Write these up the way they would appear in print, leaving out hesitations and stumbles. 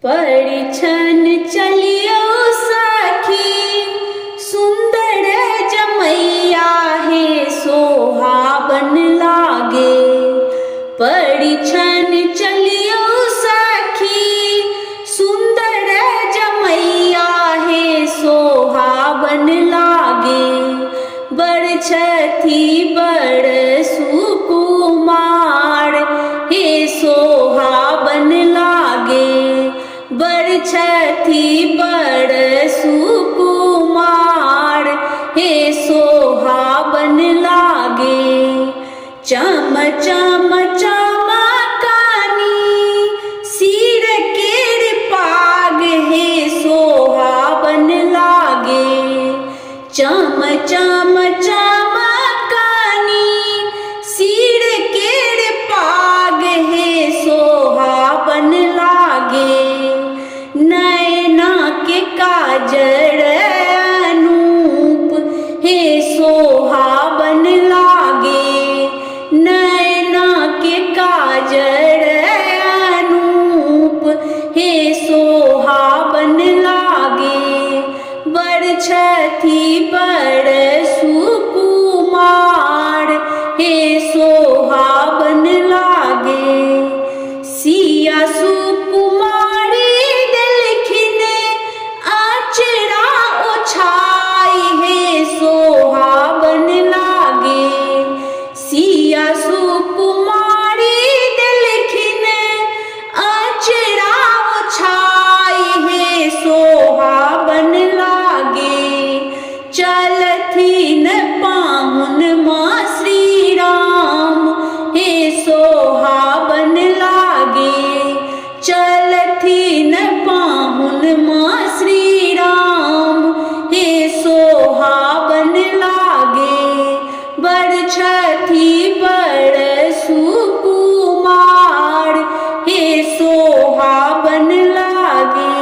परिछन चलियौ सखी सुन्दर जमैया हे सोहावन लागे। परिछन चलियौ सखी सुन्दर जमैया हे सोहावन लागे। बड़ छथि बड़ सुकुमार हे सोहावन लागे। बड़ छथि बड़ सुकुमार हे सोहावन लागे। चम चम चमकानी सिर केर पाग हे सोहावन लागे। चम चम चमकानी सिर केर पाग हे सोहावन लागे। नैना के काजर अनूप हे सोहावन लागे। नैना के काजर अनूप हे सोहावन लागे। बड़ छथि बड़ सुकुमार हे सोहावन लागे। सिया सुकुमारी देलखिन अचरा ओछाई हे सोहावन लागे। सिया सुकुमारी देलखिन अचरा ओछाई हे सोहावन लागे। चलथिन पाहुन माँ श्री राम हे सोहावन लागे। चलथिन पाहुन माँ श्री राम हे सोहावन लागे। बड़ छथि बड़ सुकुमार हे सोहावन लागे।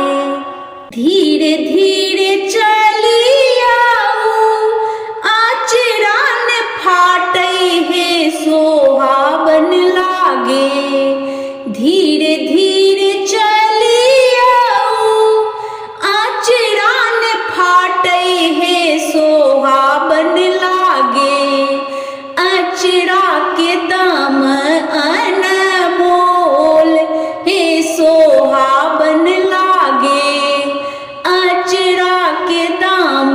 धीरे धीरे चलियाऊ आचरान फाटै हे सोहावन लागे। धीरे धीरे चलियाऊ आचरान फाटै हे सोहावन लागे। अचरा के दाम अनमोल हे सोहावन लागे। अचरा के दाम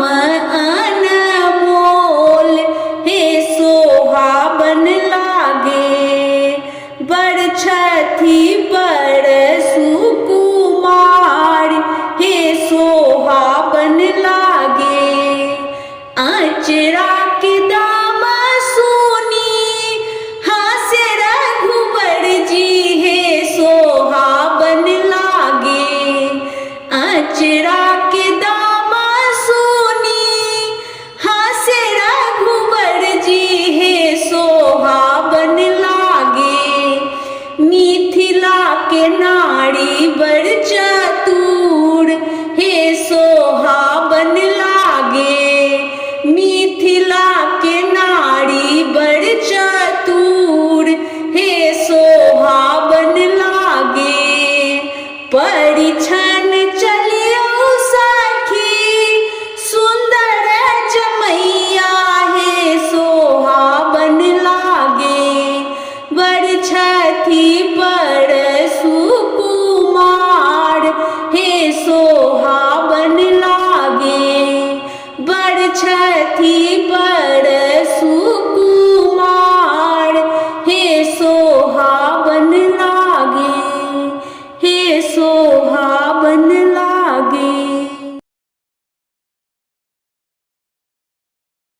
अनमोल हे सोहावन लागे। बड़ छथि बड़ सुकुमार हे सोहावन लागे। अचरा के दाम सुनी हास्य रघुबर जी हे सोहावन लागे। अचरा के दाम सुनी हास्य रघुबर जी हे सोहावन लागे। मिथिला के नारी बड़ चतुर हे सोहावन लागे। मिथिला के नारी बड़ चतुर हे सोहावन लागे। परिछन चलियौ सखी सुन्दर जमैया हे सोहावन लागे। बड़ छथि बड़ सुकुमार हे सोहावन लागे। बड़ छथि बड़